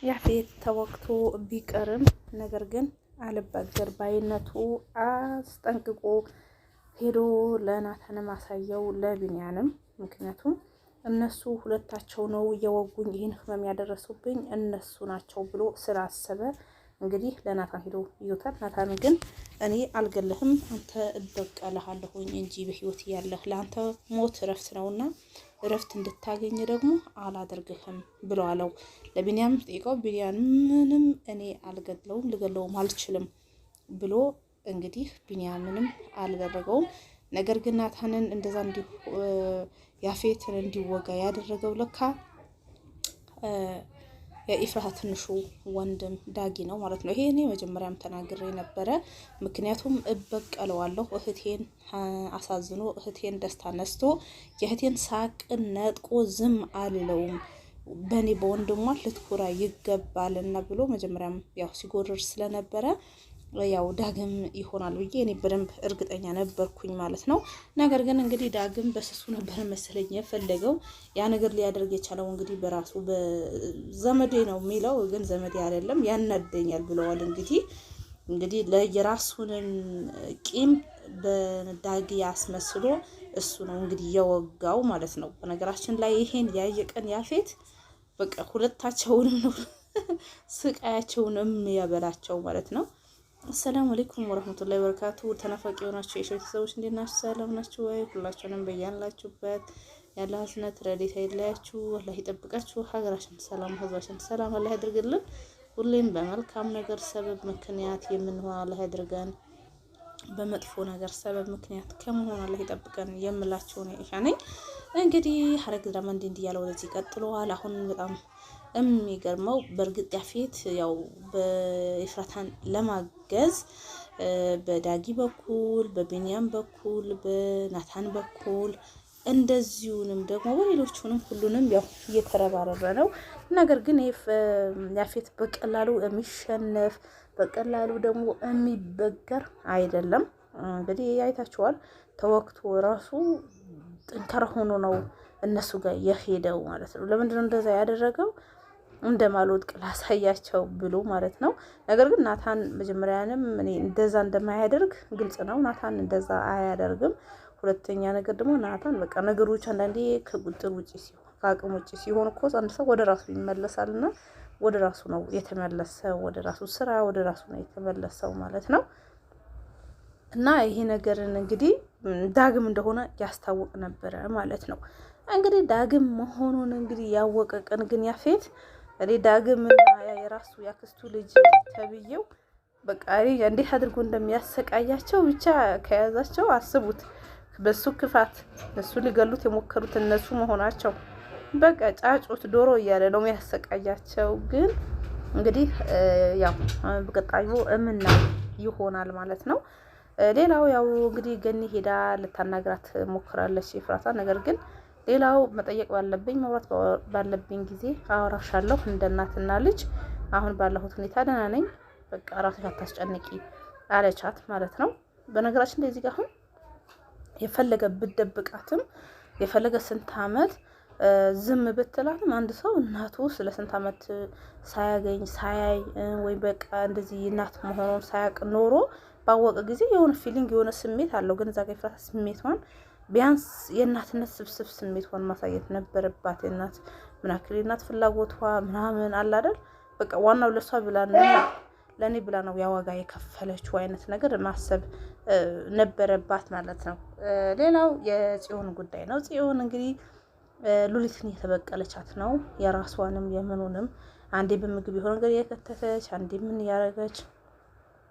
ያፌት ተወቅቶ ቢቀርም ነገር ግን አልበገር ባይነቱ አስጠንቅቆ ሄዶ ለናታንም አሳየው ለቢንያንም። ምክንያቱም እነሱ ሁለታቸው ነው የወጉኝ፣ ይህን ህመም ያደረሱብኝ እነሱ ናቸው ብሎ ስላሰበ እንግዲህ ለናታን ሄዶ ይዞታል። ናታን ግን እኔ አልገልህም፣ አንተ እበቀልሃለሁኝ እንጂ በህይወት እያለህ ለአንተ ሞት እረፍት ነውና እረፍት እንድታገኝ ደግሞ አላደርግህም ብሎ አለው። ለቢንያም ጠይቀው ቢንያም ምንም እኔ አልገድለውም ልገለውም አልችልም ብሎ እንግዲህ ቢንያምንም አላደረገውም። ነገር ግን ናታንን እንደዛ እንዲ ያፌትን እንዲወጋ ያደረገው ለካ የኢፍራታ ትንሹ ወንድም ዳጊ ነው ማለት ነው። ይሄ እኔ መጀመሪያም ተናግሬ ነበረ። ምክንያቱም እበቀለዋለሁ እህቴን አሳዝኖ እህቴን ደስታ ነስቶ የእህቴን ሳቅ ነጥቆ ዝም አልለውም፣ በእኔ በወንድሟ ልትኩራ ይገባልና ብሎ መጀመሪያም ያው ሲጎርር ስለነበረ ያው ዳግም ይሆናል ብዬ እኔ በደንብ እርግጠኛ ነበርኩኝ ማለት ነው። ነገር ግን እንግዲህ ዳግም በስሱ ነበር መሰለኝ የፈለገው ያ ነገር ሊያደርግ የቻለው እንግዲህ በራሱ ዘመዴ ነው የሚለው ግን ዘመዴ አይደለም ያናደኛል ብለዋል። እንግዲህ ለየራሱንን ቂም በዳጊ አስመስሎ እሱ ነው እንግዲህ የወጋው ማለት ነው። በነገራችን ላይ ይሄን ያየ ቀን ያፌት በቃ ሁለታቸውንም ነው ስቃያቸውን የሚያበላቸው ማለት ነው። አሰላሙ አለይኩም ወረህመቱላሂ ወበረካቱ። ተናፋቂ የሆናችሁ የሸው ቤተሰቦች እንዴት ናችሁ? ሰላም ናችሁ ወይ? ሁላችሁንም በያላችሁበት ያለ ሀስነት ረድኤት አይለያችሁ፣ አላህ ይጠብቃችሁ። ሀገራችን ሰላም፣ ህዝባችን ሰላም አላህ ያድርግልን። ሁሌም በመልካም ነገር ሰበብ ምክንያት የምንሆን አላህ ያድርገን። በመጥፎ ነገር ሰበብ ምክንያት ከመሆን አላህ ይጠብቀን የምላችሁ ነው። ኢሻ ነኝ። እንግዲህ ሐረግ ድራማ እንዲህ እንዲህ እያለ ወደዚህ ቀጥሏል። አሁን በጣም የሚገርመው በእርግጥ ያፌት ያው በኤፍራታን ለማገዝ በዳጊ በኩል በቢንያም በኩል በናታን በኩል እንደዚሁንም ደግሞ በሌሎቹንም ሁሉንም ያው እየተረባረበ ነው። ነገር ግን ያፌት በቀላሉ የሚሸነፍ በቀላሉ ደግሞ የሚበገር አይደለም። እንግዲህ አይታችኋል። ተወቅቶ ራሱ ጠንካራ ሆኖ ነው እነሱ ጋር የሄደው ማለት ነው። ለምንድነው እንደዛ ያደረገው? እንደማልወድቅ ላሳያቸው ብሎ ማለት ነው። ነገር ግን ናታን መጀመሪያንም እኔ እንደዛ እንደማያደርግ ግልጽ ነው። ናታን እንደዛ አያደርግም። ሁለተኛ ነገር ደግሞ ናታን በቃ ነገሮች አንዳንዴ ከቁጥር ውጭ ሲሆን ከአቅም ውጭ ሲሆን እኮ አንድ ሰው ወደ ራሱ ይመለሳልና ወደ ራሱ ነው የተመለሰው፣ ወደ ራሱ ስራ፣ ወደ ራሱ ነው የተመለሰው ማለት ነው። እና ይሄ ነገርን እንግዲህ ዳግም እንደሆነ ያስታውቅ ነበረ ማለት ነው። እንግዲህ ዳግም መሆኑን እንግዲህ ያወቀ ቀን ግን ያፌት እኔ ዳግምና የራሱ ያክስቱ ልጅ ተብዬው በቃ እንዴት አድርጎ እንደሚያሰቃያቸው ብቻ ከያዛቸው አስቡት። በሱ ክፋት እሱ ሊገሉት የሞከሩት እነሱ መሆናቸው በቃ ጫጩት ዶሮ እያለ ነው የሚያሰቃያቸው። ግን እንግዲህ ያው በቀጣዩ እምና ይሆናል ማለት ነው። ሌላው ያው እንግዲህ ገኒ ሄዳ ልታናግራት ሞክራለች ኤፍራታ። ነገር ግን ሌላው መጠየቅ ባለብኝ መውራት ባለብኝ ጊዜ አወራሻለሁ እንደ እናትና ልጅ። አሁን ባለሁት ሁኔታ ደህና ነኝ፣ በቃ ራስሽ አታስጨንቂ አለቻት ማለት ነው። በነገራችን ላይ እዚህ ጋር አሁን የፈለገ ብትደብቃትም የፈለገ ስንት አመት ዝም ብትላትም አንድ ሰው እናቱ ስለ ስንት አመት ሳያገኝ ሳያይ ወይ በቃ እንደዚህ እናት መሆኑን ሳያቅ ኖሮ ባወቀ ጊዜ የሆነ feeling የሆነ ስሜት አለው። ግን እዛ ጋ የፍራታ ስሜቷን ቢያንስ የእናትነት ስብስብ ስሜቷን ማሳየት ነበረባት። የእናት ምናክል የእናት ፍላጎቷ ምናምን አለ አይደል? በቃ ዋናው ለእሷ ብላ ለእኔ ብላ ነው ያዋጋ የከፈለችው አይነት ነገር ማሰብ ነበረባት ማለት ነው። ሌላው የጽዮን ጉዳይ ነው። ጽዮን እንግዲህ ሉሊትን እየተበቀለቻት ነው። የራሷንም የምኑንም አንዴ በምግብ የሆነ ነገር እየከተተች አንዴ ምን እያደረገች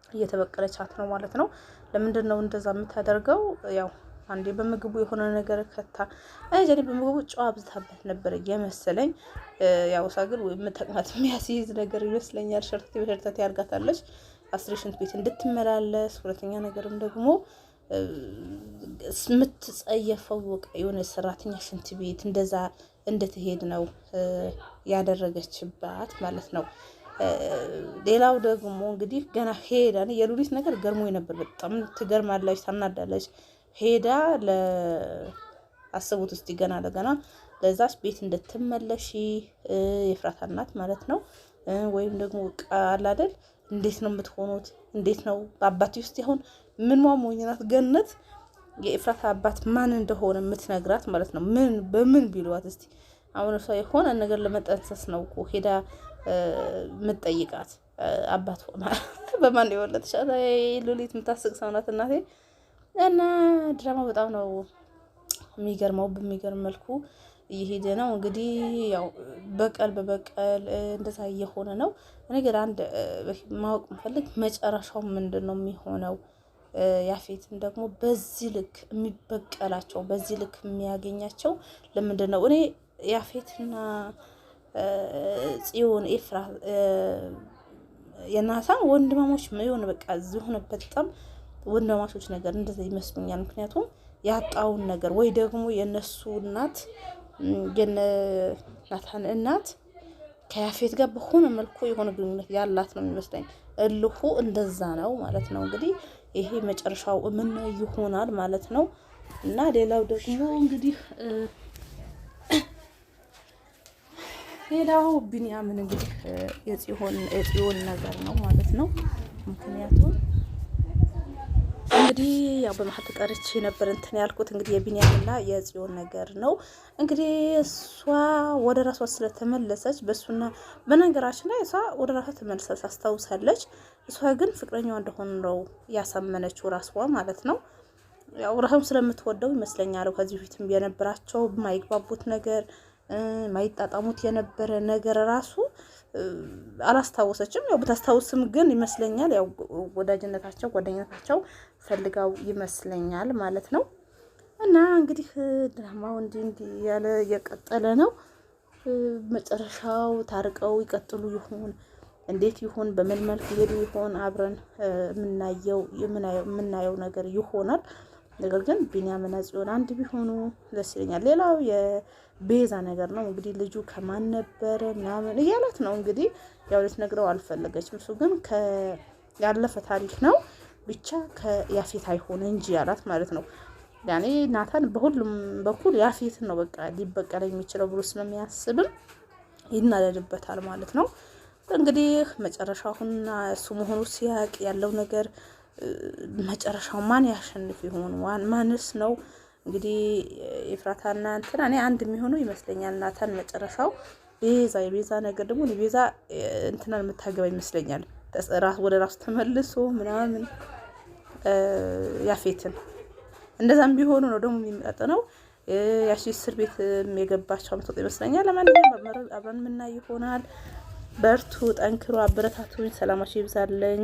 እየተበቀለቻት ነው ማለት ነው። ለምንድን ነው እንደዛ የምታደርገው? ያው አንዴ በምግቡ የሆነ ነገር ከታ እኔ በምግቡ ጨው አብዝታበት ነበር የመሰለኝ። ያው እሷ ግን ተቅማጥ የሚያስይዝ ነገር ይመስለኛል። ሸርተቴ በሸርተቴ ያርጋታለች። አስሬ ሽንት ቤት እንድትመላለስ፣ ሁለተኛ ነገርም ደግሞ የምትጸየፈው በቃ የሆነ ሰራተኛ ሽንት ቤት እንደዛ እንድትሄድ ነው ያደረገችባት ማለት ነው። ሌላው ደግሞ እንግዲህ ገና ሄዳ የሉሊት ነገር ገርሞ ነበር። በጣም ትገርማለች፣ ታናዳለች። ሄዳ ለአስቡት እስቲ ገና ለገና ለዛች ቤት እንድትመለሺ የፍራታ እናት ማለት ነው። ወይም ደግሞ ቃል አይደል? እንዴት ነው የምትሆኑት? እንዴት ነው በአባቴ ውስጥ ይሁን ምን ሞኝ ናት ገነት የኤፍራታ አባት ማን እንደሆነ የምትነግራት ማለት ነው። ምን በምን ቢሏት እስቲ አሁን እሷ የሆነ ነገር ለመጠንሰስ ነው እኮ ሄዳ የምትጠይቃት አባት በማን የወለድሻት? ሉሊት የምታስቅ ሰው ናት እናቴ። እና ድራማ በጣም ነው የሚገርመው። በሚገርም መልኩ እየሄደ ነው እንግዲህ ያው በቀል በበቀል እንደዛ እየሆነ ነው። እኔ ግን አንድ ማወቅ ምፈልግ መጨረሻው ምንድን ነው የሚሆነው? ያፌትም ደግሞ በዚህ ልክ የሚበቀላቸው በዚህ ልክ የሚያገኛቸው ለምንድን ነው? እኔ ያፌትና ጽዮን ኤፍራ የናታን ወንድማሞች የሆነ በቃ የሆነ በጣም ወንድማማቾች ነገር እንደዛ ይመስሉኛል። ምክንያቱም ያጣውን ነገር ወይ ደግሞ የነሱ እናት የነ ናታን እናት ከያፌት ጋር በሆነ መልኩ የሆነ ግንኙነት ያላት ነው የሚመስለኝ። እልሁ እንደዛ ነው ማለት ነው። እንግዲህ ይሄ መጨረሻው ምን ይሆናል ማለት ነው። እና ሌላው ደግሞ እንግዲህ ሌላው ቢንያምን እንግዲህ የጽዮን ነገር ነው ማለት ነው። ምክንያቱም እንግዲህ ያው በመሀል ተጠርቼ ነበር እንትን ያልኩት እንግዲህ የቢንያምና የጽዮን ነገር ነው። እንግዲህ እሷ ወደ ራሷ ስለተመለሰች በእሱና በነገራችን ላይ እሷ ወደ ራሷ ተመልሳ አስታውሳለች። እሷ ግን ፍቅረኛዋ እንደሆነ ነው ያሳመነችው ራሷ ማለት ነው። ያው ራሷም ስለምትወደው ይመስለኛል። ከዚህ በፊትም የነበራቸው የማይግባቡት ነገር ማይጣጣሙት የነበረ ነገር ራሱ አላስታወሰችም። ያው ብታስታውስም ግን ይመስለኛል ያው ወዳጅነታቸው ጓደኝነታቸው ፈልጋው ይመስለኛል ማለት ነው። እና እንግዲህ ድራማው እንዲህ እንዲህ ያለ እየቀጠለ ነው። መጨረሻው ታርቀው ይቀጥሉ ይሆን? እንዴት ይሆን? በምን መልክ ይሄዱ ይሆን? አብረን የምናየው የምናየው ነገር ይሆናል። ነገር ግን ቢንያምና ጽዮን አንድ ቢሆኑ ደስ ይለኛል። ሌላው የቤዛ ነገር ነው እንግዲህ ልጁ ከማን ነበረ ምናምን እያላት ነው እንግዲህ ያው ልትነግረው አልፈለገችም። እሱ ግን ያለፈ ታሪክ ነው ብቻ ከያፌት አይሆን እንጂ ያላት ማለት ነው። ያኔ ናታን በሁሉም በኩል ያፌትን ነው በቃ ሊበቀል የሚችለው ብሎ ስለሚያስብም ይናደድበታል ማለት ነው። እንግዲህ መጨረሻው አሁን እሱ መሆኑ ሲያቅ ያለው ነገር መጨረሻው ማን ያሸንፍ ይሆን? ማንስ ነው እንግዲህ ኤፍራታና እንትና እኔ አንድ የሚሆኑ ይመስለኛል። ናታን መጨረሻው ቤዛ የቤዛ ነገር ደግሞ ቤዛ እንትናን የምታገባ ይመስለኛል። ወደ ራሱ ተመልሶ ምናምን ያፌትን እንደዛም ቢሆኑ ነው ደግሞ የሚመጣጠነው። ያሺ እስር ቤት የገባቸው አመት ይመስለኛል። ለማንኛውም አብረን የምናይ ይሆናል። በርቱ፣ ጠንክሩ፣ አበረታቱኝ። ሰላማችሁ ይብዛልኝ።